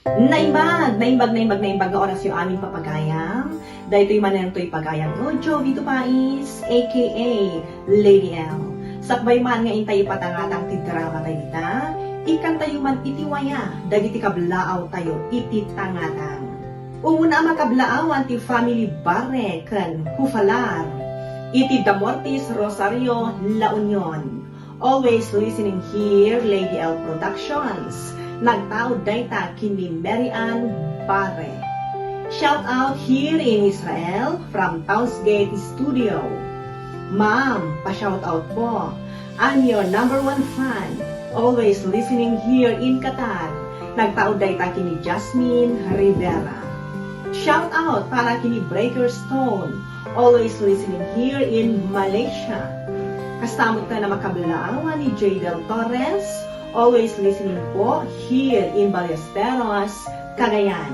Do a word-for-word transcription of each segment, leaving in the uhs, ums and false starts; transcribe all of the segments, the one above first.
Naimbag, naimbag, naimbag, naimbag nga orasyo amin, papagayam. Daytoy manen toy pagayamyo, Jovie Dupais, A K A Lady L. Sakbay man nga intay ipatangatang ti drama tayo dita, ikkantayo man iti waya dagiti kablaaw tayo iti tangatang. Umuna a makablaawan ti family Barre ken Hufalar iti Damortis, Rosario, La Union. Always listening here, Lady L Productions. Nagtaud dayta ken ni Mary Ann Barre. Shout out here in Israel from Townsgate Studio. Ma'am, pa-shout out po. I'm your number one fan. Always listening here in Qatar. Nagtaud dayta ken ni Jasmine Rivera. Shout out para ken ni Breaker Stone. Always listening here in Malaysia. Kasta met a makablaawan ni Jadel Torres. Always listening po here in Ballesteros, Cagayan.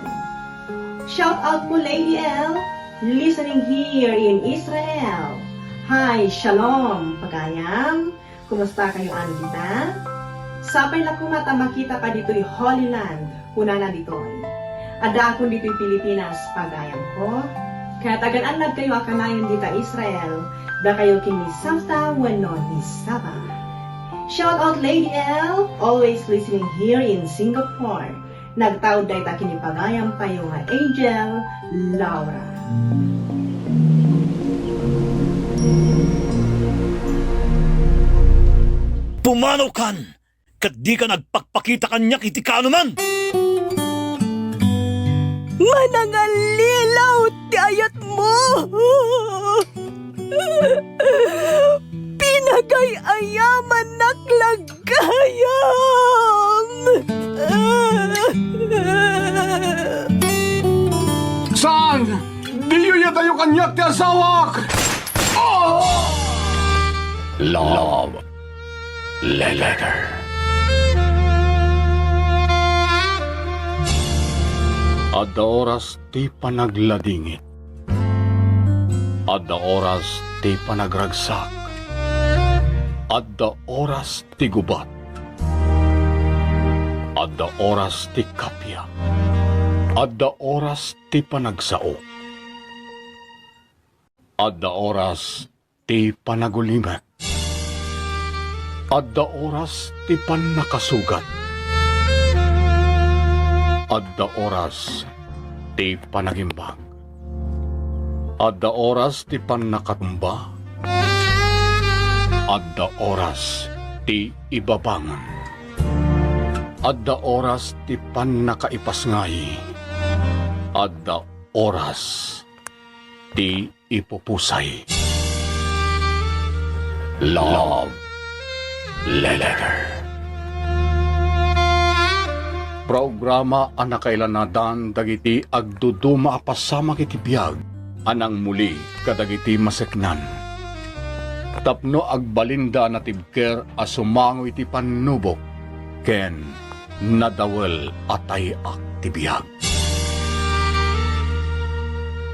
Shout out po, Lady L. Listening here in Israel. Hi, shalom, pagayam. Kumusta kayo, ano dita? Sapay la koma ta makita ka ditoy Holy Land, kunana ditoy. Addaakon ditoy Pilipinas, pagayam ko. Kaya tagan-annad kayo a kanayon dita Israel, dakayo ken ni Safta wenno ni Saba. Shout out, Lady L, always listening here in Singapore. Nagtaud dayta ken ni pagayam tayo nga Angel Laura. Pumanaw kan, ket dika agpakpakita kaniak iti kaanoman. Manangallilaw ti ayatmo. Pinagay-ayamannak la gayam. Saan? Diyo iyadayo kaniak ti asawak! Ah! Love Letter. Adda oras ti panagladingit. Adda oras ti panagragsak. Adda oras ti gubat. Adda oras ti kappia. Adda oras ti panagsao. Adda oras ti panagulimek. Adda oras ti pannakasugat. Adda oras ti panagimbag. Adda oras ti pannakatumba. Adda oras ti ibabangon. Adda oras ti pannakaipasngay. Adda oras ti ipupusay. Love Letter. Programa a nakailanadan dagiti agduduma a pasamak iti biag a nangmuli kadagiti maseknan, tapno agbalinda a natibker a sumango iti pannubok ken nadawel a tay-ak ti biag.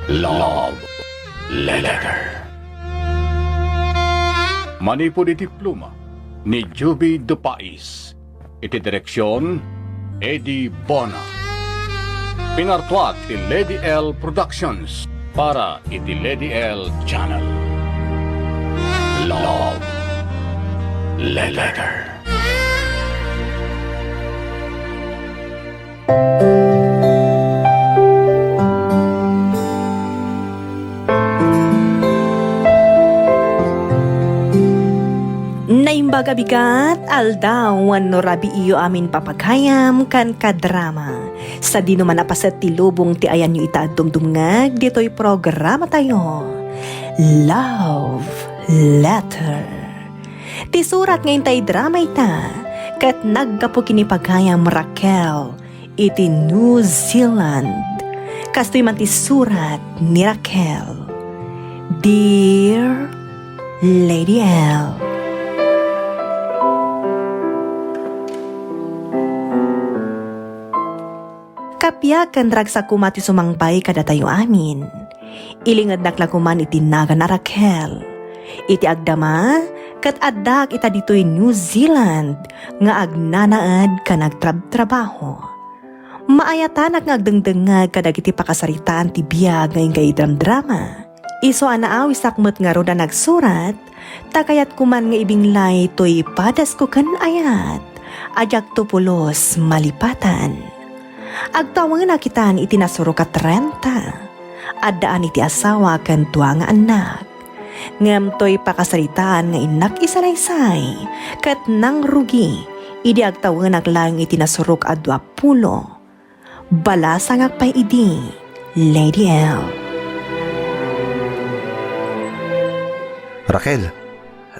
Love Letter. Manipud iti pluma ni Juby Dupais, iti direksion, Eddie Bona. Pinartuak ti Lady L Productions para iti Lady L Channel. Love Letter. Naimbag a bigat, aldaw wenno rabiiyo amin, papagayam ken kadrama. Sadino man a paset ti lubong ti ayanyo ita a dumdumngeg ditoy programatayo, Love Letter. Ti surat nga intay drama ita ket naggapu ken ni pagayam Raquel iti New Zealand. Kastoy man ti surat ni Raquel, Dear Lady L. Kappia ken ragsak koma ti sumangbay kadatayo amin. Ilingednak la koman iti nagan a Raquel. Iti agdama, ket addaak ita ditoy New Zealand nga agnanaed ken agtrabtrabaho. Maayatanak nga agdengdengngeg kadagiti pakasaritaan ti biag nga inka idramdrama. Isu a naawisak met ngarud a nagsurat, ta kayatko man nga ibinglay toy padasko ken ayat a diakto pulos malipatan. Agtawennak itan iti nasurok a trenta. Addaan iti asawa ken dua nga annak. Ngem toy pakasaritaan nga innak isalaysay, ket nangrugi idi agtawenak laeng iti nasurok a duapulo. Balasangak pay idi, Lady L. Raquel,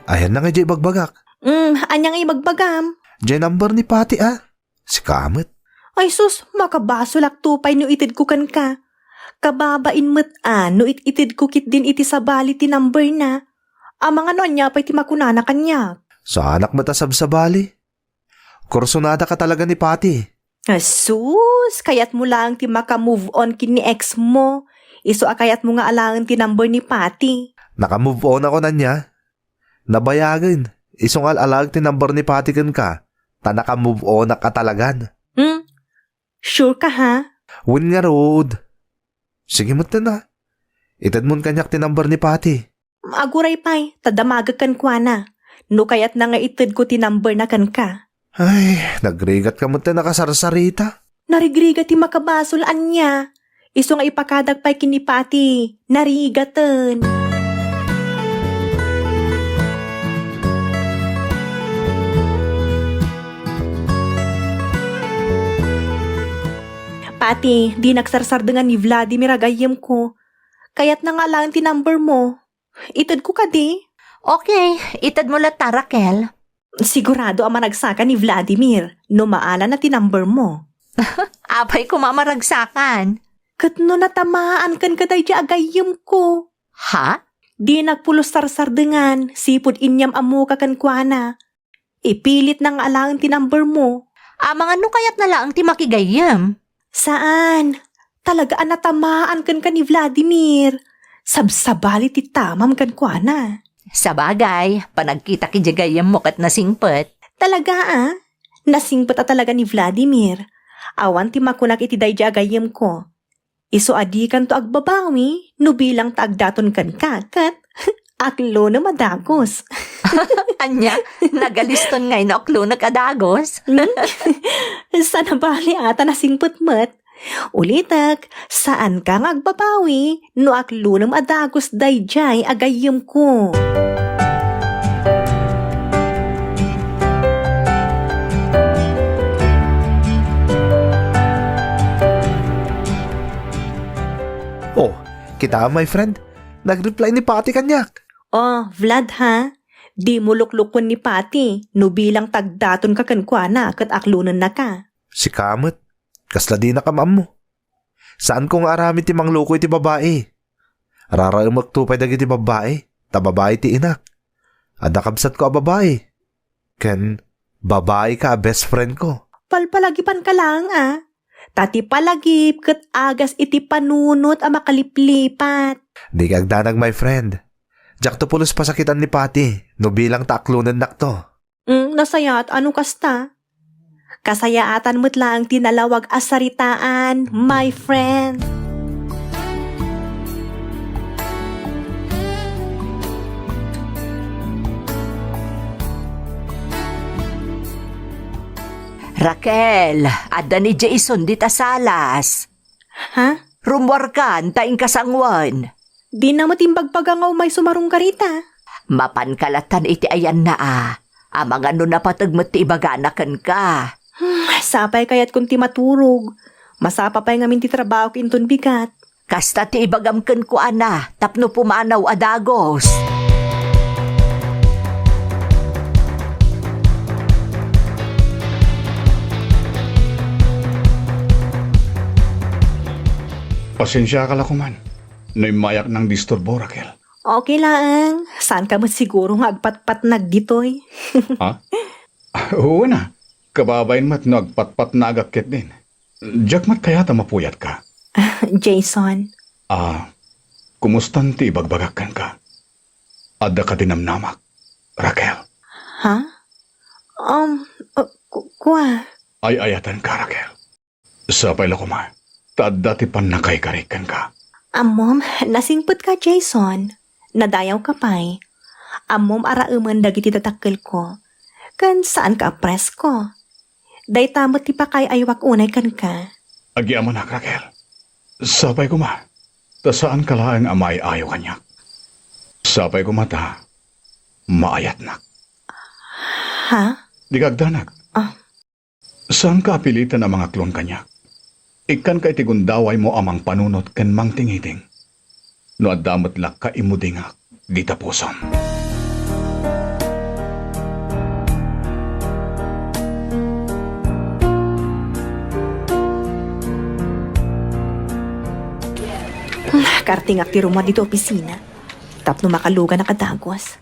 ayanna nga idiay ibagbagak? Mm, ania nga ibagbagam? Diay number ni Pati, a. Sika met. Ay sus, makabasolakto pay no itedko kenka. Kababain met a no it-itedko ketdin iti sabali ti number na. Amangan no ania pay ti makunana kaniak. Saanak met a sabsabali. Kursunadaka talaga ni Pati. Asus, kayatmo laeng ti maka-move on ken ni ex mo. Isu a kayatmo nga alaen ti number ni Pati. Naka-move on ako, ania? Nabayagen. Isu nga al-alaek ti number ni Pati kenka, ta naka-move on-ak a talagan. Hmm? Sure ka, ha? Wen ngarud. Sige metten, a. Itedmon kaniak ti number ni Pati. Aguray pay, ta damagek kenkuana. No kayatna nga itedko ti number na kenka. Ay, nagrigatka metten a kasarsarita. Narigrigat ti makabasol, ania? Isu nga ipakadak pay ken ni Pati, narigaten. Pati, dinak sarsardengan ni Vladimir a gayyemko. Kayatna nga alaen ti number mo. Itedko kadi? Okay, itedmo latta, Raquel. Sigurado a maragsaka ni Vladimir no maanana ti number mo. Apay koma a maragsakan? Ket no natamaan kenka daydi a gayyemko? Ha? Dinak pulos sarsardengan, sipud inyam-ammoka kenkuana. Ipilitna nga alaen ti number mo. Amangan no kayatna laeng ti makigayyem. Saan? Talaga a natamaan kenka ni Vladimir. Sabsabali ti tamam kenkuana. Sabagay, panagkitak idiay gayyemmo ket nasingpet. Talaga, a? Nasingpet a talaga ni Vladimir. Awan ti makunak iti daydi a gayyemko. Isu a dikanto agbabawi no bilang ta agdaton kenka, ket aklonem a dagus. Ania? Nagaliston ngay no aklonek a dagus? Hmm? Saan a bali a ta nasingpet met. Ulitek, saanka nga agbabawi no aklonem a dagus daydiay a gayyemko. Oh, kita, my friend, nag-reply ni Pati kaniak. Oh, Vlad, ha? Dimo luklukon ni Pati no bilang ta agdatonka kenkuana ket aklonennaka. Sika met, kasla dinak am-ammo. Saanko nga aramid ti mangluko iti babai. Raraemekto pay dagiti babbai, ta babai ti inak. Adda kabsatko a babai. Ken babaika a best friend ko. Palpalagipanka laeng, a. Ta ti palagip ket agas iti panunot a makaliplipat. Dika agdanag, my friend. Diakto pulos pasakitan ni Pati no bilang ta aklonennakto. Mm, nasayaat a no kasta. Kasayaatan met laeng ti nalawag a saritaan, my friend. Raquel, adda ni Jason dita salas. Ha? Rummuarkan ta inka sangoen. Dina met imbagbaga nga umay sumarungkarita. Mapanka latan iti ayanna a. Amangan no napateg met ti ibagana kenka. Hmm, sapay kayatkon ti maturog. Masapa pay ngamin ti trabahok inton bigat. Kasta ti ibagam kenkuana tapno pumanaw a dagus. Pasensiaka la koman no immayak nangdisturbo, Raquel. Okay laeng. Saanka met siguro nga agpatpatnag ditoy? Ha? Wen a. Kababain met no agpatpatnagak ketdin. Diak met kayat a mapuyatka. Jason. Ah, kumustan ti ibagbagak kenka? Adda kadi namnamak, Raquel? Ha? Um, uh, ku-, kua? Ay-ayatenka, Raquel. Sapay la koma, ta adda ti pannakaikarik kenka. Ammom, nasingpetka, Jason. Nadayawka pay. Ammom a raemen dagiti dadakkelko. Ken saanka a presko. Dayta met ti pakaay-ayawak unay kenka. Agyamanak, Raquel. Sapay koma, ta saanka laeng a maay-ayo kaniak. Sapay koma ta maayatnak. Ha? Dika agdanag. Ah. Saanka a piliten a mangaklon kaniak. Ikkanka iti gundawaymo a mangpanunot ken mangtingiting. No adda met lakka, immudingak dita pusom. Kartingak ti rummuar ditoy opisina tapno makaluganak a dagus.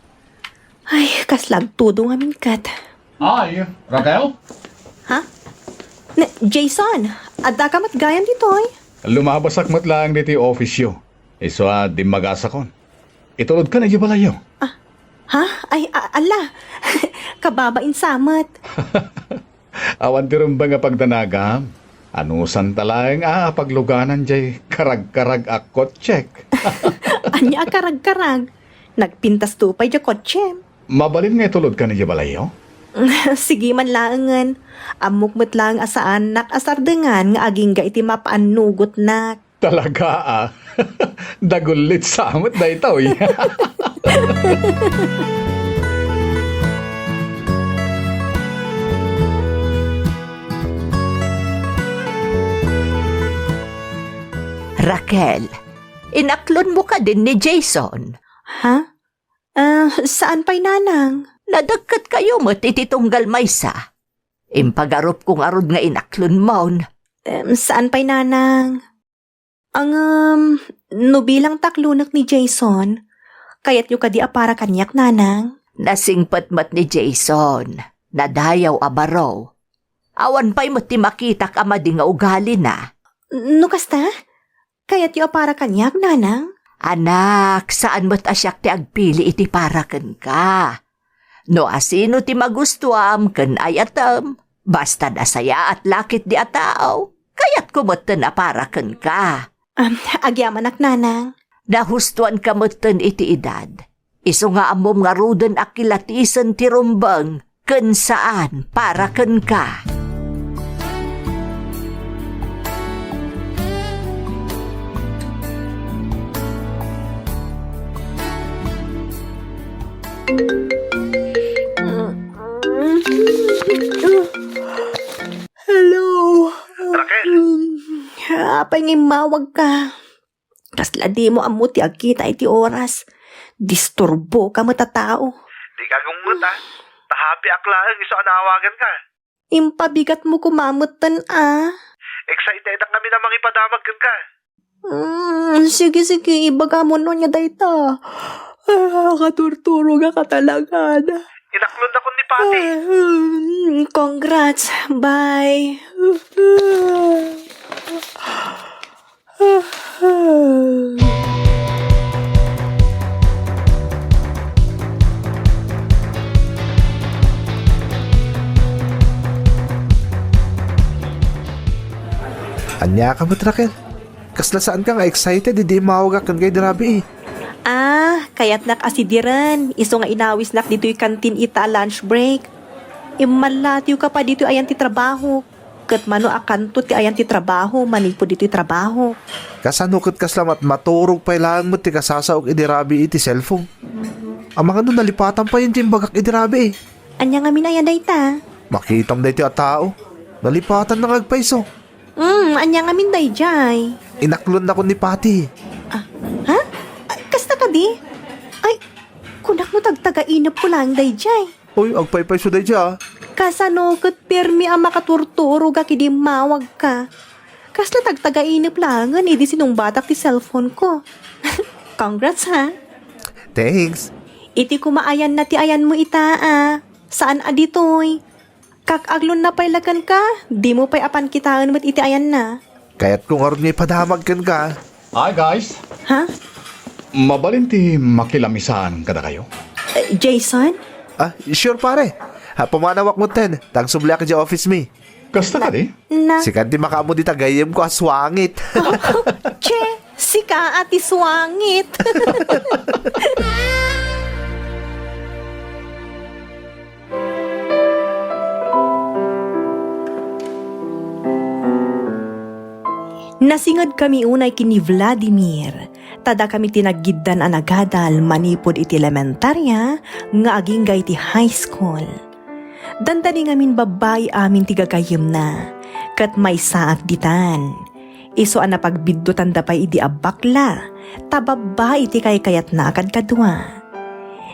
Ay, kasla agtudong amin ket. Ay, Raquel? Ha? Ne, Jason, addaka met gayam ditoy? Lumabasak met laeng ditoy office-yo. Isu a dimmagasakon. Itulodkan idiay balayyo. Ah, ha? Ay, a-, ala. Kababain sa met. Awan ti rumbeng a pagdanagam. Anusanta laeng a pagluganan diay karagkarag a kotsek. Ania a karagkarag? Nagpintasto pay diay kotsem. Mabalin nga itulodkan idiay balayyo? Sige man laengen. Ammok met laeng a saannak a sardengan nga agingga iti mapaannugotnak. Talaga, a. Dagullit sa met daytoy. Raquel, inaklonmo kadin ni Jason? Ha? Ah, saan pay, Nanang? Nadakket kayo met iti tunggal maysa. Impagarupko ngarud nga inaklonmon. Em, saan pay, Nanang? Ngem, no bilang ta aklonek ni Jason, kayatyo kadi a para kaniak, Nanang? Nasingpet met ni Jason. Nadayaw a baro. Awan pay met ti makitak a madi nga ugalina. No kasta, kayatyo a para kaniak, Nanang? Anak, saan met a siak ti agpili iti para kenka. No asino ti magustuam ken ayatem, basta nasayaat la ketdi a tao, kayatko metten a para kenka. Am, agyamanak, Nanang. Nahustoanka metten iti edad. Isu nga ammom ngaruden a kilatisen ti rumbeng ken saan para kenka. Hello. Raquel. Apay nga immawagka? Kasla dimo ammo ti agkita iti oras. Disturboka met a tao. Dika agummet, a. Ta happy ak laeng isu a naawaganka. Impabigatmo koma metten, a. Excitedak ngamin a mangipadamag kenka. Mm, sige, sige, ibagamo no ania dayta. Ah, katurturogak a talaga. Inaklonnakon ni Patty. Ah, mm, congrats. Bye. Ania ka met, Raquel? Kasla saanka nga excited idi immawagak kenka idi rabii? Ah, kayatnak a sidiren, isu nga inawisnak ditoy kantin ita a lunch break. Immallatiwka pay ditoy ayan ti trabahok. Ket mano a kanto ti ayan ti trabaho manipud ditoy trabaho. Kasano ket kasla mat-, maturog pay laeng met ti kasasaok idi rabii iti cellphone? Amangan no nalipatan pay ti imbagak idi rabii. Ania ngamin aya dayta? Makitam daytoy a tao. Nalipatanna nga agpayso. Mm, ania ngamin daydiay? Inaklonnakon ni Patty. Ah, ha? Ah, kasta kadi? Ay, kunak no tagtagainepko laeng daydiay. Uy, agpaypayso daydiay, a. Kasano ket permi a makaturturogak idi immawagka? Kasla tagtagainep laengen idi sinungbatak ti cellphone-ko. Congrats, ha? Thanks. Iti koma ayanna ti ayanmo ita, a. Saan a ditoy. Kak-aglonna pay la kenka, dimo pay apan kitaen met iti ayanna. Kayatko ngarud nga ipadamag kenka. Hi, guys. Ha? Mabalin ti makilamisan kadakayo? Eh, Jason? Ah, sure, pare. Ah, pumanawak metten, ta agsubliak idiay office mi. Kasta kadi? Na. Sika ti makaammo dita gayyemko a suangit. Che, sika a ti suangit. Nasingedkami unay ken ni Vladimir, ta dakami ti naggiddan a nagadal manipud iti elementaria nga agingga iti high school. Dandani ngamin babbai amin ti gagayyemna, ket maysaak ditan. Isu a napagbidduatanda pay idi a bakla, ta babbai ti kaykayatna a kadkadua.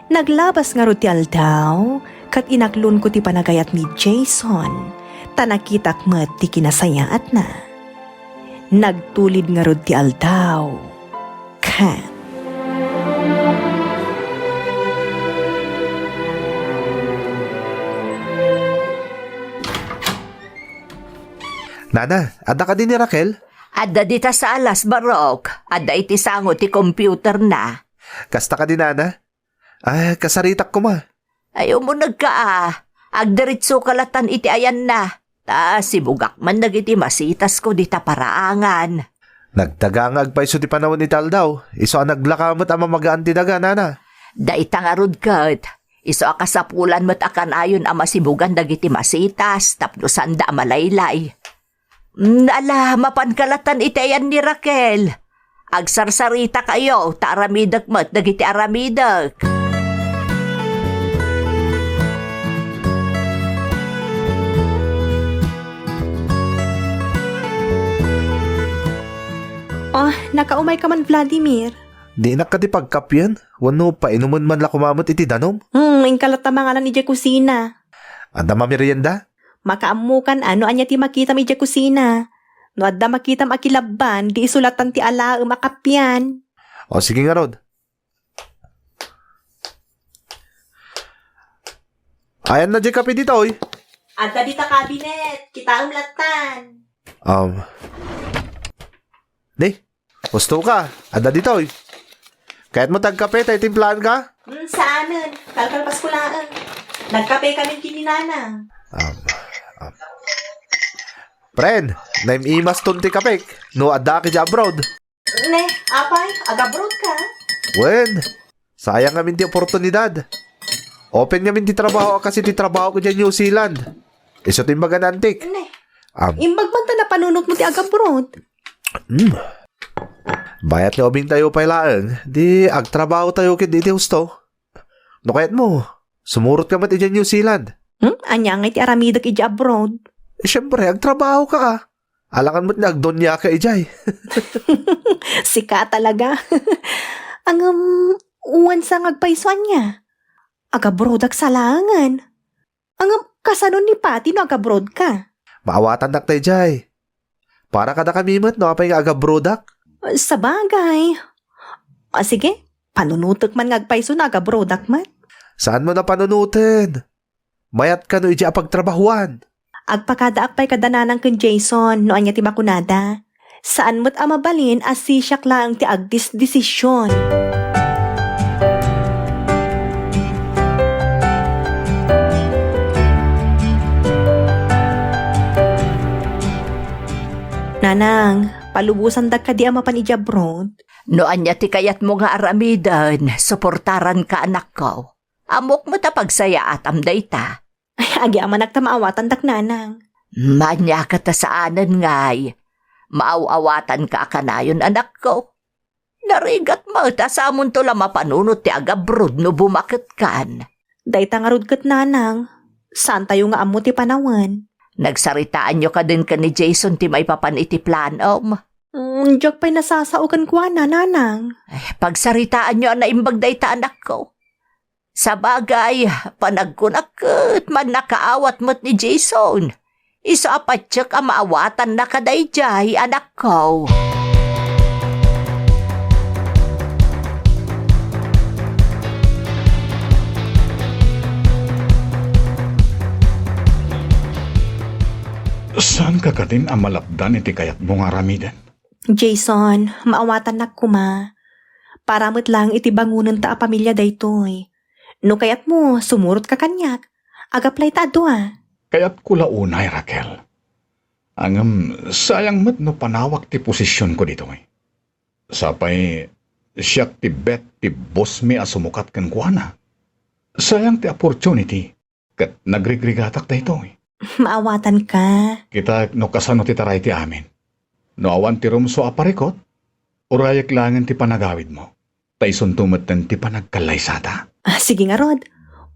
Naglabas ngarud ti aldaw, ket inaklonko ti panagayat ni Jason, ta nakitak met ti kinasayaatna. Nagtulid ngarud ti aldaw. Ket Nana, adda kadi ni Raquel? Adda dita sa alas, Barok. Adda iti sango ti computerna. Kasta kadi, Nana? Ay, kasaritak koma. Ay, umunegka a. Agdiretsoka latan iti ayanna. Ta sibugak man dagiti masitasko dita paraangan. Nagdaga nga agpayso ti panawen iti aldaw. Isu a naglaka met a mamagaan ti daga, Nana. Dayta ngarud ket, isu a kasapulan met a kanayon a masibugan dagiti masitas tapno saanda a malaylay. Mm, ala, mapanka latan iti ayan ni Raquel. Agsarsarita kayo, ta aramidek met dagiti aramidek. Oh, nakaumay ka man, Vladimir. Dinak kadi pagkappien? Wenno painumen man la koma met iti danum? Hmm, inka latta manganan idiay kusina. Adda mamerienda? Makaammokan a no ania ti makitam idiay kusina. No adda makitam a kilabban, di isu latan ti alaem a kappien. O, sige ngarud. Ayanna diay kape ditoy? Adda dita kabinet. Kitaem lattan. Um. Di, husto ka. Adda ditoy. Kayatmo ti agkape ta itimplaan ka? Hmm, saanen. Kalkalpas ko laeng. Nagkape kami ken ni Nanang. Um, um. Pren, naim-imaston ti kapek no addaak idiay abroad. Ne, apay, agabroad ka? Wen, sayang amin ti oportunidad. Open ngamin ti trabaho a kas iti trabaho ko idiay New Zealand. Isu ti imbaga ni Antik. Ne, Am. Imbag man ta napanunotmo ti agabroad. Hmm. Bayat nga ubingtayo pay laeng, di agtrabahotayo ket di iti husto. No kayatmo, sumurot ka met idiay New Zealand. Hmm? Ania ngay ti aramidek idiay abroad? Eh, siyempre, agtrabaho ka, ah. Alangan met nga agdonia ka idiay. Sika talaga. Angem, wen sa nga agpayso ania? Agabroadak sa laengen. Angem, kasano ni Pati no agabroad ka? Maawatannak daydiay. Para kadakami met no apay nga agabroadak. Sabagay. O, sige, panunotek man nga agpayso no agabroadak met. Saanmo a panunoten? Mayat kano idiay a pagtrabahuan. Agpakadaak pay kada nanang ken Jason no ania ti makunada. Saan met a mabalin a sisiak laeng ti agdesdesisyon. Nanang, palubosandak kadi a mapan idiay abroad? No ania ti kayatmo nga aramiden, suportaranka, anakko. Ammok met a pagsayaatam dayta. Ay, agyamanak ta maawatandak, nanang. Ania ket ta saanen ngay. Maaw-awatanka a kanayon, anakko. Narigat met a samonto la mapanunot ti agabroad no bumaketkan. Dayta ngarud ket, nanang, saantayo nga ammo ti panawen. Nagsaritaanyo kadin ken ni Jason ti maipapan iti planom? Mm, diak pay nasasao kenkuana, nanang. Eh, pagsaritaanyo a naimbag dayta, anakko. Sabagay, panagkunak ket mannakaawat met ni Jason. Isu a patiek a maawatannaka daydiay, anakko. Saanka kadin a malapdan iti kayatmo nga aramiden? Jason, maawatannak koma. Para met laeng iti bangonenta a pamilia daytoy. No kayatmo, sumurotka kaniak. Ag-apply ta a dua. Kayatko la unay, Raquel. Ngem, sayang met no panawak ti posisionko ditoy. Sapay, siak ti bet ti bossmi a sumukat kenkuana. Sayang ti opportunity, ket nagrigrigatak daytoy. Maawatanka. Kitaek no kasano ti taray ti amin. No awan ti rumsua a parikut, urayek laengen ti panagawidmo, ta isunto metten ti panagkallaysata. Ah, sige ngarud.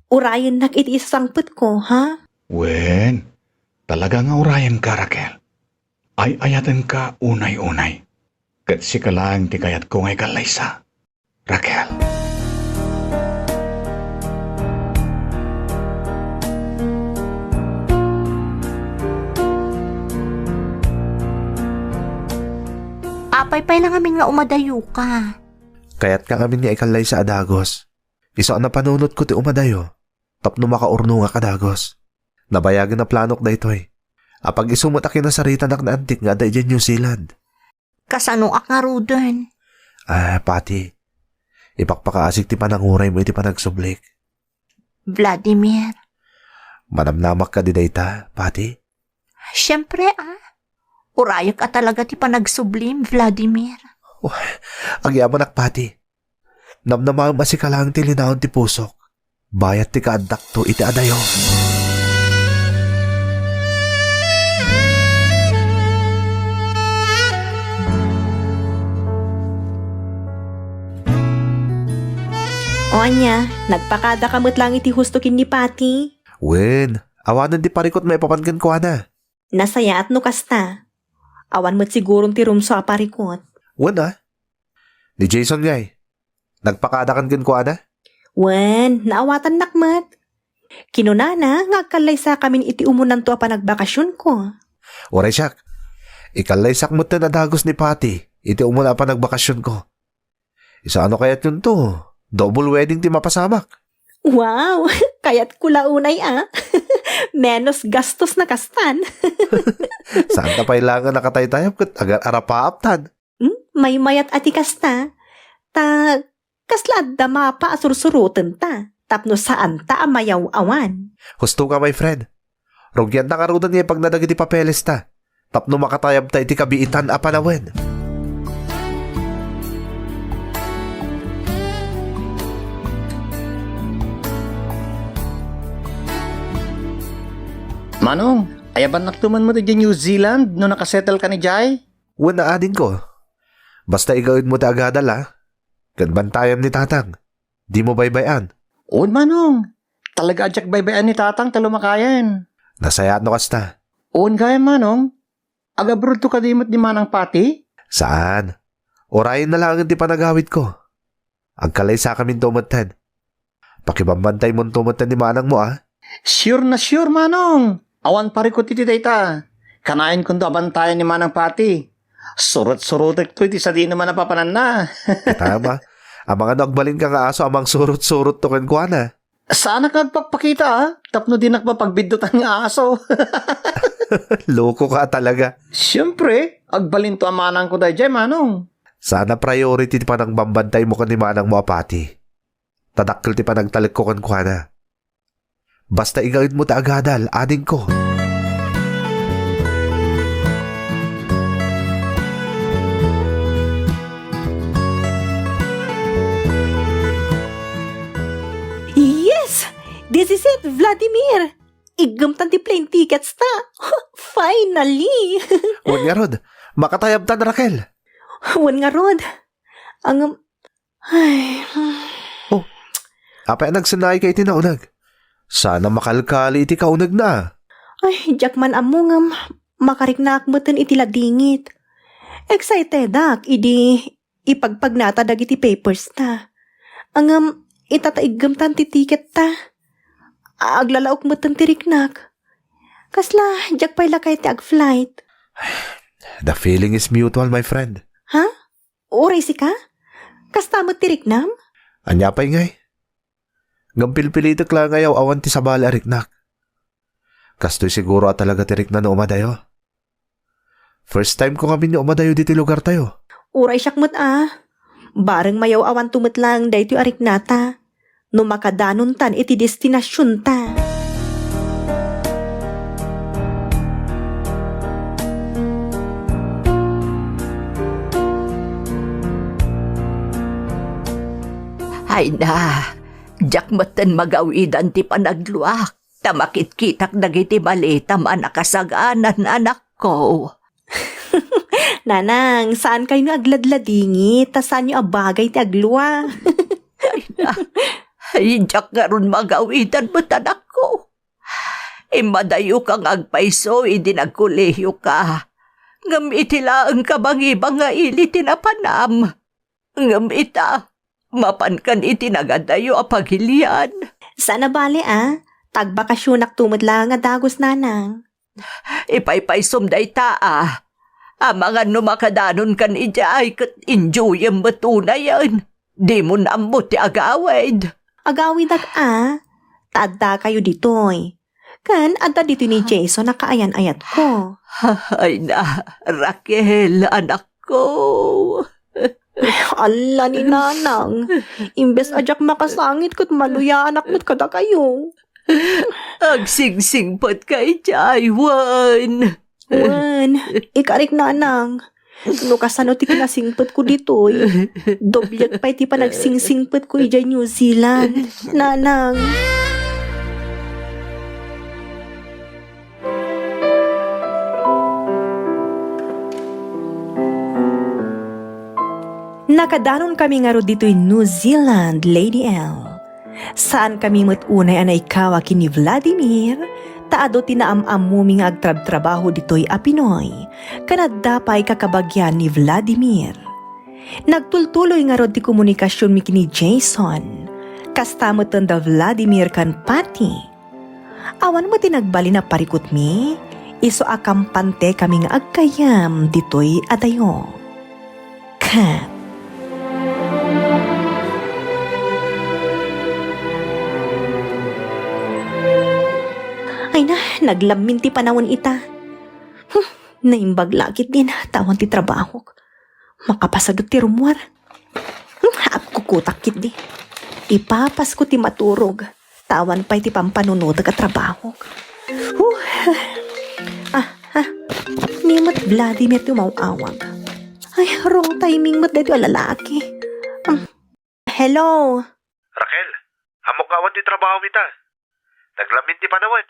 Urayennak iti isasangpetko, ha? Wen, talaga nga urayenka, Raquel. Ay-ayatenka unay-unay. Ket sika laeng ti kayatko nga ikallaysa, Raquel. Apay pay la ngamin nga umadayoka? Kayatka ngamin nga ikallaysa a dagus. Isu a napanunotko ti umadayo tapno makaurnongak a dagus. Nabayagen a planok daytoy. Apag-isu met a kinasaritanak ni Antik nga adda idiay New Zealand. Kasanoak ngaruden? Ah, Pati, ipakpakaasik ti pananguraymo iti panagsublik. Vladimir. Manamnamak kadi dayta, Pati? Siempre, ah. Urayek a talaga ti panagsublim, Vladimir. Oh, agyamanak, Pati. Namnamaem a sika laeng ti linaon ti pusok. Bayat ti kaaddak to iti adayo. O ania, nagpakadaka met laeng iti husto ken ni Pati? Wen, awanen ti parikut maipapan kenkuana. Nasayaat no kasta. Awan met siguron ti rumsua a parikut. Wen a? Ni Jason ngay, nagpakadakan kenkuana? Wen, naawatannak met. Kinunana nga agkallaysakamin iti umunanto a panagbakasionko. Uray siak, ikallaysak metten a dagus ni Pati iti umuna a panagbakasionko. Isu a no kayatyonto, double wedding ti mapasamak. Wow! Kayatko la unay a. Menos gastos na kastan. Saanta pay laeng a nakataytayab ket agar-arapaaptan. Hmm? Maymayat a ti kasta. Ta, kasla adda mapa a sursurotenta tapno saanta a mayaw-awan. Husto ka, my friend. Rugianta ngaruden nga ipagna dagiti papelesta tapno makatayabta iti kabiitan a panawen. Manong, ayabannakto man met idiay New Zealand no nakasettle ka ni Jai? Wen a, adingko. Basta igaedmo ti agadal, a. Ket bantayam ni Tatang. Dimo baybay-an? Wen, Manong. Talaga a diak baybay-an ni Tatang ta lumakayen. Nasayaat no kasta. Wen gayam, Manong. Agabrodto kadi met ni Manang Pati? Saan. Urayenna laengen ti panagawidko. Agkalaysakaminto metten. Pakibambantaymonto metten ni manangmo, a? Sure na sure, Manong. Awan parikut iti dayta. Kanayon kunto a bantayan ni Manang Pati. Surot-surotekto iti sadino man a papananna. Ket ama, amangan no agbalinka nga aso a mangsurot-surotto kenkuana. Saanak nga agpakpakita, a, tapno dinak mapagbiddutan nga aso. Loko ka talaga. Siyempre, agbalinto a manangko daydiay, Manong. Sana priority ti panangbambantaymo ken ni manangmo a Pati. Ta dakkel ti panagtalekko kenkuana. Basta igaedmo ti agadal, adingko. Yes! This is it, Vladimir! Iggemtan ti plane tickets ta! Finally! Wen ngarud, makatayabtan, Raquel. Wen ngarud. Ang, ay, hmm. Oh, apay a nagsennaayka iti nauneg? Sana makalkali iti kaunegna. Ay, diak man ammo ngem makariknaak metten iti ladingit. Excitedak idi ipagpagnata dagiti papers ta. Ngem ita ta iggemtan ti ticket ta. Aglalaok metten ti riknak. Kasla, diak pay lakay ti agflight. The feeling is mutual, my friend. Ha? Uray sika? Kasta met ti riknam? Ania pay ngay? Ngem pilpilitek la nga yaw-awan ti sabali a riknak. Kastoy siguro a talaga ti rikna no umadayo. First time ko ngamin nga umadayo ditoy lugartayo. Uray siak met a. Bareng mayaw-awanto met laeng daytoy a riknata no makadanontan iti destinasionta. Ay na, diak metten magawidan ti panagluak, ta makitkitak dagiti malitam a nakasaganan, anakko. Nanang, saan kayo nga agladladingit, ta saanyo a bagay ti aglua. Ay na, ay, diak ngarud magawidan met, anakko. Immadayoka nga agpayso idi nagkolehiyoka. Ngem iti laeng kabangibang nga ili ti napanam. Ngem ita, mapankan iti nagadayo a pagilian. Saan a bale a, ta agbakasionakto met laeng a dagus, nanang. Ipaypaysom dayta a. Amangan no makadanonkan idiay ket enjoyem met unayen. Dimon ammo ti agawid. Agawidak a, ta addakayo ditoy. Ken adda ditoy ni Jason a kaayan-ayatko. Ay na, Raquel, anakko. Alla ni nanang, imbes a diak makasangit ket maluyaanak met kadakayo. Agsingsingpetka idiay wen. Wen, ikarik, nanang. No kasano ti kinasingpetko ditoy, dobliek pay ti panagsingsingpetko idiay New Zealand, nanang. Nakadanonkami ngarud ditoy New Zealand, Lady L. Saankami met unay a naikkawa ken ni Vladimir, ta adu ti naam-ammomi nga agtrabtrabaho ditoy a Pinoy, ken adda pay kakabagian ni Vladimir. Nagtultuloy ngarud ti komunikasionmi ken ni Jason. Kasta met da Vladimir ken Patty. Awan met ti nagbalin a parikutmi, isu a kampantekami nga aggayyem ditoy a dayo. Ket Ay na, naglammin ti panawen ita. Hmm, naimbag la ketdin, ta awan ti trabahok. Makapasadut ti rummuar. Hmm, agkukutak ketdi. Ipapasko ti maturog. Ta awan pay ti pampanunotek a trabahok. Huh. Ah, ah. Ni met Vladimir ti umaw-awag. Ay, wrong timing met daytoy a lalaki. Um, hello? Raquel, ammok nga awan ti trabaho ita. Naglammin ti panawen.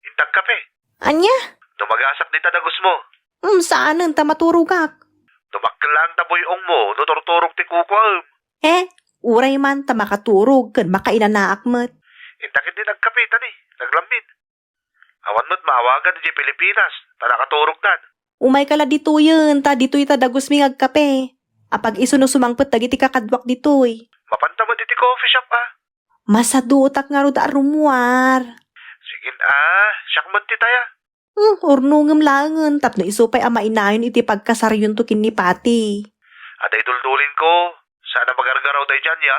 Intag kape. Ania? No magasak dita dagusmo. Um, saanen ta maturogak. No makkel laeng ta buy-ongmo, no turturog ti kukuaem. Eh, uray man ta makaturog ken makainanaak met. Inta ketdi agkape, ta ni, naglammin. Awan met maawagan idiay Pilipinas, ta nakaturogdan. Umayka la ditoyen, ta ditoy ta dagusmi nga agkape. Apag-isu no sumangpet dagiti kakaduak ditoy. Mapanta met iti coffee shop, a. Masadutak ngarud a rummuar. Sige, a, siak met ti taya. Hmm, urnongem laengen tapno isu pay a mainayon iti pagkasaryonto ken ni Patty. Adda iduldulinko, saan a magargaraw daydiay, a.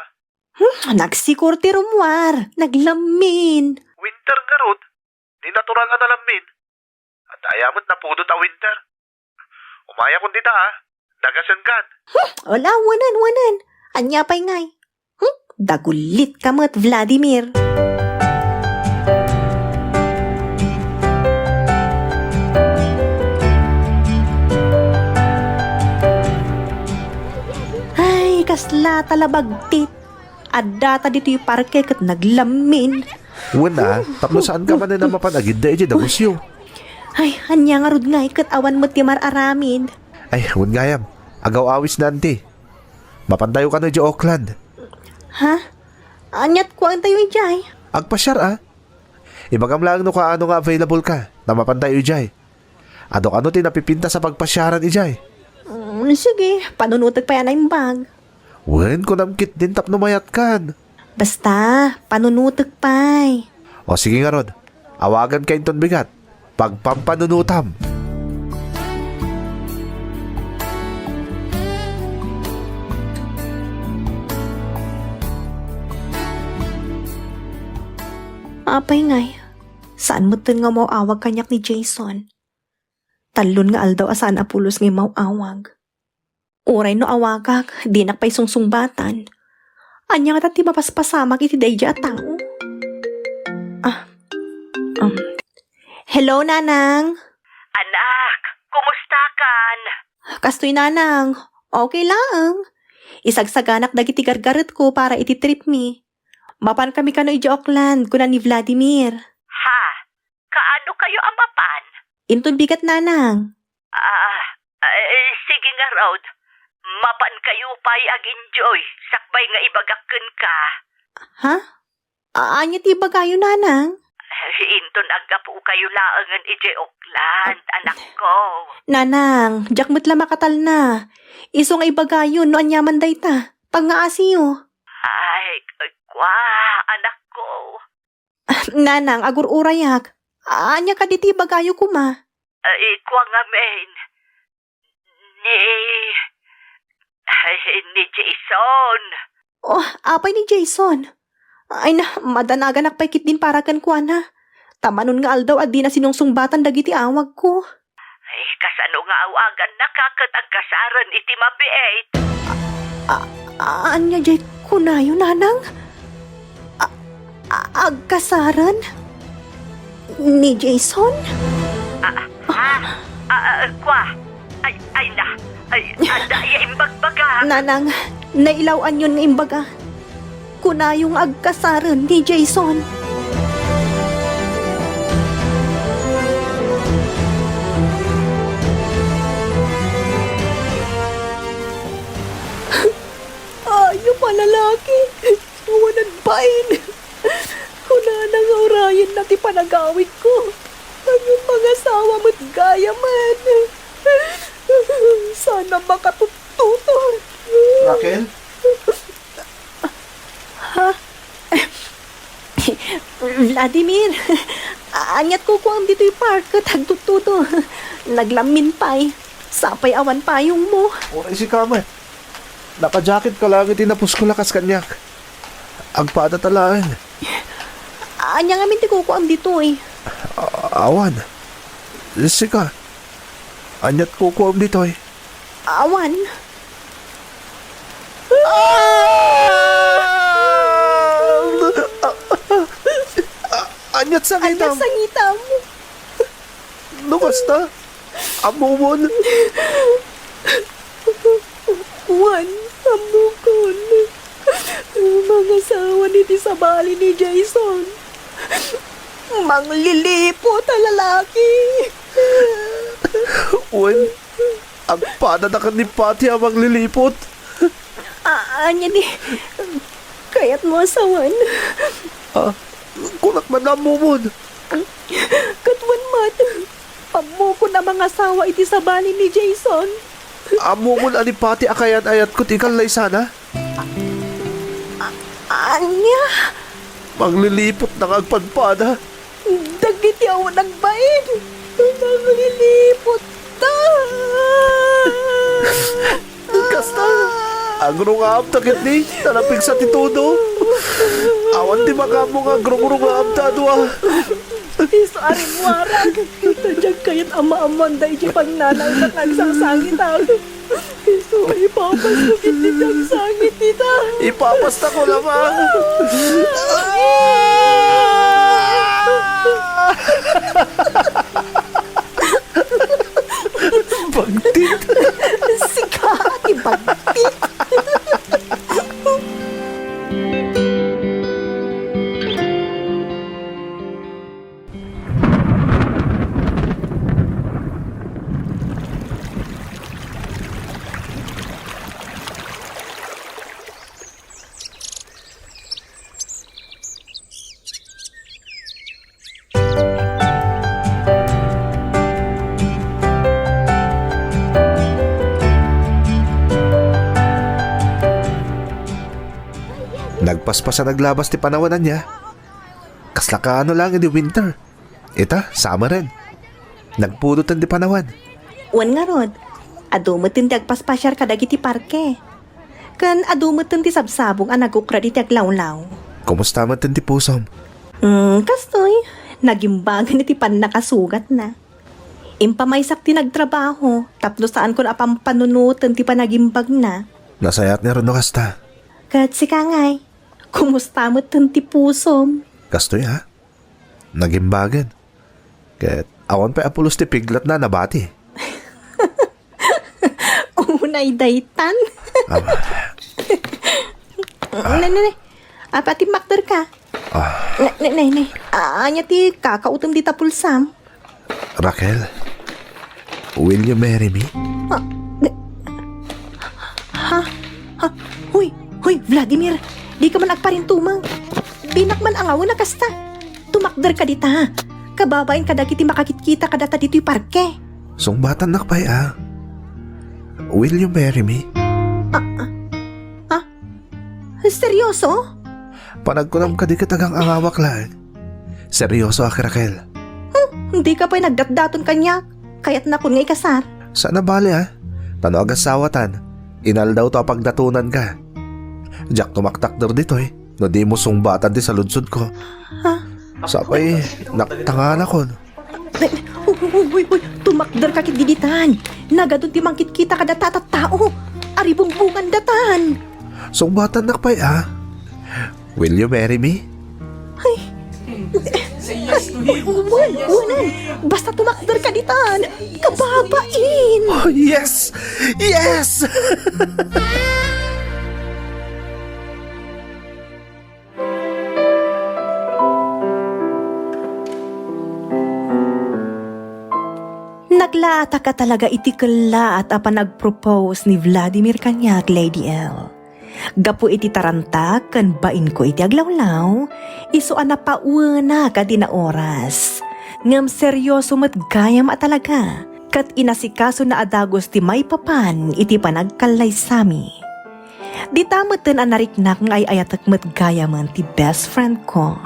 Hmm, nagsikor ti rummuar, naglammin. Winter ngarud, di natural a nalammin. Adda aya met napudot a winter. Umayakon dita, a. Dagasenkan. Hmm, ala, wanan, wanan. Ania pay ngay? Hmm, dagulitka met, Vladimir. Ay, kasla ta la bagtit. Adda ta ditoy parke ket naglammin. Wen a, tapno saanka manen a mapan agidda idiay dagusyo. Ay, ania ngarud ngay ket awan met ti mar-aramid. Ay, wen gayam. Agaw-awisna anti. Mapantayo kano idiay Auckland. Ha? Aniat kuantayo idiay? Agpasiar a. Ibagam laeng no kaano nga available ka, ta mapantayo idiay. Adu kano ti napipintas a pagpasiaran idiay? Mm, sige, panunotek pay a naimbag. Wen, kunam ketdin tapno mayatkan. Basta, panunotek pay. O sige ngarud, awaganka inton bigat. Pagpampanunotam. Apay ngay, saan metten nga umaw-awag kaniak ni Jason? Tallon nga aldaw a saan a pulos nga immaw-awag. Uray no awagak, dinak pay sungsungbatan. Ania ngata ti mapaspasamak iti daydiay a tao? Ah, um. Hello, Nanang. Anak, kumustakan? Kastoy, Nanang. Okay laeng. Isagsaganak dagiti gargaretko para iti tripmi. Mapankami kano idiay Oakland, kuna ni Vladimir. Ha? Kaano kayo a mapan? Inton bigat, nanang. Ah, eh, sige ngarud. Mapan kayo pay ag-enjoy, sakbay nga ibagak kenka. Ha? A-, ania ti ibagayo, nanang? Eh, inton aggapu kayo laengen idiay Oakland, anakko. Nanang, diak met la makatalna. Isu nga ibagayo no aniaman dayta. Pagngaaasiyo. Ay, kua, anakko. Nanang, agur-urayak. Ania kadi ti ibagayo koma? Ay, kua ngamin. Ni, ay, ni Jason. Oh, apay ni Jason? Ay na, madanaganak pay ketdin para kenkuana. Ta manon nga aldaw a dina sinungsungbatan dagiti awagko. Ay, kasano nga awagannaka ket agkasaren iti mabiit? A-, a-, ania diay kunayo, nanang? A-, a-, agkasaren? Ni Jason? Ah, ah, ah, ah, kua. Ay, ay na. Ay, adda aya imbagbaga. Nanang, nailaw-anyon nga imbaga. Kunayo nga agkasaren ni Jason. Ayup a lalaki, awan bain. Kunana nga urayenna ti panagawidko. Ania, mangasawa met gayamen. Sana makatuttuto. Raquel? Ha? Vladimir, aniat kukuam ditoy park ket agtuttuto. Naglammin pay. Sapay awan payongmo. Uray sika met. Nakajacket ka laeng iti napuskol a kas kaniak. Agpadata laeng. Ania ngamin ti kukuam ditoy? A-, awan. Sika. Aniat kukuam ditoy? Awan. Ah! Aniat sangitam? Aniat sangitam? No kasta, ammomon. Wen, ammokon. Mangasawan iti sabali ni Jason. Mangliliput a lalaki. Wen, agpadadakan ni Patty a mangliliput. A-, ania ni, kayatmo a sawen? Ah, kunak man, ammomon. Ket wen met, ammokon a mangasawa iti sabali ni Jason. Ammomon a ni Patty a kayan-ayatko ti kallaysana. A-, ania? Mangliliputna nga agpadpada. Dagiti awan agbain, mangliliputta. Kasta, agrungaamta ketdi, ta napigsa ti todo. Awan ti makaammo nga agrungrungaamta a dua. Isu a rimmuarag, ta diak kayat a maammoanda idiay pagnanayon a agsasangitak. Isu, ipapasko ketdi ti agsangit ita. Ipapastako laeng. Bagtit. Sika ti bagtit. Nagpaspas a naglabas ti panawen ania. Kasla kaano laeng idi winter. Ita, summeren. Nagpudoten ti panawen. Wen ngarud, adu metten ti agpaspasiar kadagiti parke. Ken adu metten ti sabsabong a nagukrad iti aglawlaw. Kumusta metten ti pusom? Mm, kastoy, nagimbagen iti pannakasugatna. Impamaysak ti nagtrabaho tapno saankon a pampanunoten ti panagimbagna. Nasayaat ngarud no kasta. Ket sika ngay, kumusta metten ti pusom? Kastoy a, nagimbagen. Ket awan pay a pulos ti piglatna a nabati. Unay daytan. Ama, Ne, ne, ne. Apa ti makder ka? Ah. Ne, ne, ne, ne. Ah, ania ti kakautem dita pulsam? Raquel, will you marry me? Ah, ne-, ha? Ha? Hoy, hoy, Vladimir, di ka man agparintumeng. Dinak man angawen a kasta. Tumakder ka dita. Kababain kadagiti makakitkita kadata ditoy parke. Sungbatannak pay a. Will you marry me? Ah, ah, ah? Seryoso? Panagkunam kadi ket agang-angawak laeng. Seryosoak, Raquel. Hmm, dika pay nagdatdaton kaniak. Kayatnakon nga ikasar. Saan a bale, a. Ta no agasawatan, inaldawto a pagdatonanka. Diak tumaktakder ditoy no dimo sungbatan ti saludsodko. Ha? Sapay, naktanganakon. Ay, uy, uy, uy, uy, tumakder ka ket diditan. Nagadun ti mangkitkita kadata a tattao. Aribungbongandatan. Sungbatannak pay a. Will you marry me? Ay. Say yes to him. Wen, wenan. Basta tumakder ka ditan. Kababain. Oh, yes! Yes! Naglaataka talaga iti kellaat a panagpropose ni Vladimir kaniak, Lady L. Gapu iti tarantak ken bainko iti aglawlaw, isu a napawenak a di naoras. Ngem seryoso met gayam a talaga, ket inasikasona a dagus ti maipapan iti panagkallaysami. Dita metten a nariknak nga ay-ayatek met gayamen ti best friend ko.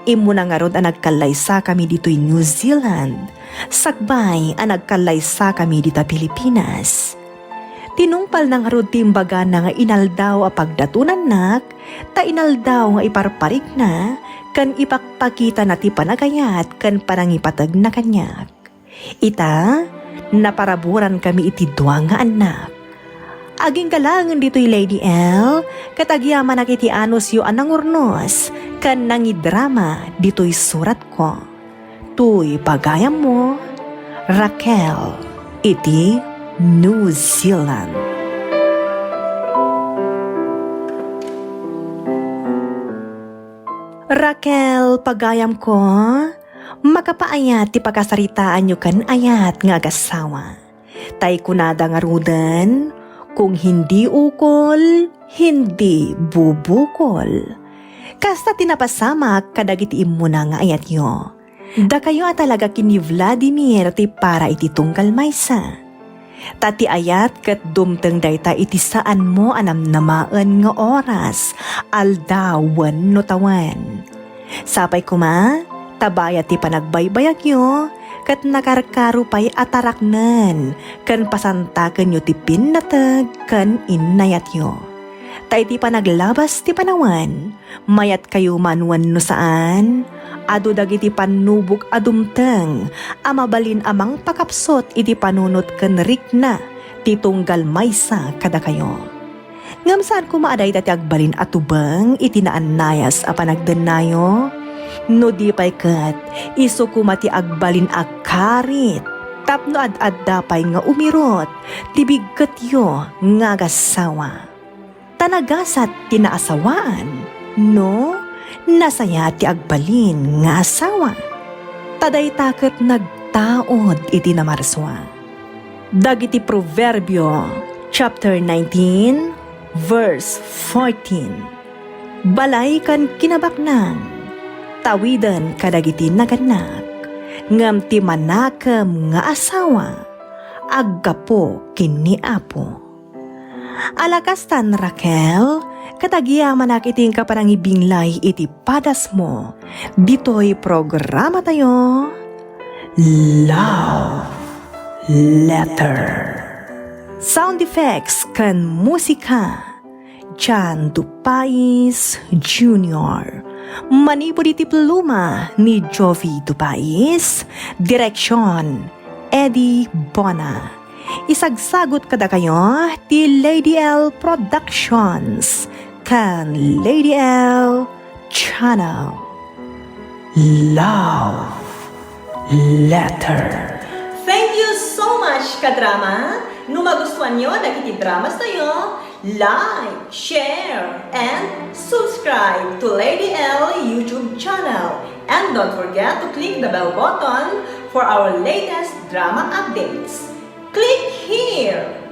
Immuna ngarud a nagkallaysakami ditoy New Zealand, sakbay a nagkallaysakami dita Pilipinas. Tinungpalna ngarud ti imbagana nga inaldaw a pagdatonannak, ta inaldaw nga iparparigna ken ipakpakitana ti panagayat ken panangipategna kaniak. Ita, naparaburan kami iti dua nga annak. Agingga laengen ditoy Lady L, ket agyamanak iti anusyo a nangurnos ken nangidrama ditoy suratko. Toy pagayammo, Raquel, iti New Zealand. Raquel, pagayamko, makapaayat ti pakasaritaanyo ken ayat nga agasawa. Tay kunada ngaruden, "Kung hindi ukol, hindi bubukol." Kasta ti napasamak kadagiti immuna nga ayatyo. Dakayo a talaga ken ni Vladimir ti para iti tunggal maysa. Ta ti ayat ket dumteng dayta iti saanmo a namnamaen nga oras, aldaw wenno tawen. Sapay koma, ta bayat ti panagbaybayagyo, ket nakarkaro pay a taraknen ken pasantakenyo ti pinnateg ken innayatyo. Ta iti panaglabas ti panawen, mayatkayo man wenno saan, adu dagiti pannubok a dumteng a mabalin a mangpakapsut iti panunot ken rikna ti tunggal maysa kadakayo. Ngem saan koma a dayta ti agbalin a tubeng iti naannayas a panagdennayo? No di pay ket, isu koma ti agbalin a karit tapno ad-adda pay nga umirut ti biggetyo nga agasawa. Ta nagasat ti naasawaan no nasayaat ti agbalin nga asawa. Ta dayta ket nagtaud iti namarsua. Dagiti Proverbio, chapter nineteen, verse fourteen. Balay ken kinabaknang, tawiden kadagiti nagannak, ngem ti manakem nga asawa, aggapu ken ni Apo. Ala kastan, Raquel, ket agyamanak iti inka panangibinglay iti padasmo ditoy programatayo, Love Letter. Sound effects ken musika, John Dupais Junior. Manipud iti pluma ni Jovi Dupais, direksyon, Eddie Bona. Isagsagut kadakayo ti Lady L Productions ken Lady L Channel. Love Letter. Thank you so much, kadrama! No magustuanyo dagiti dramas tayo, Like, share, and subscribe to Lady L YouTube channel. And don't forget to click the bell button for our latest drama updates. Click here!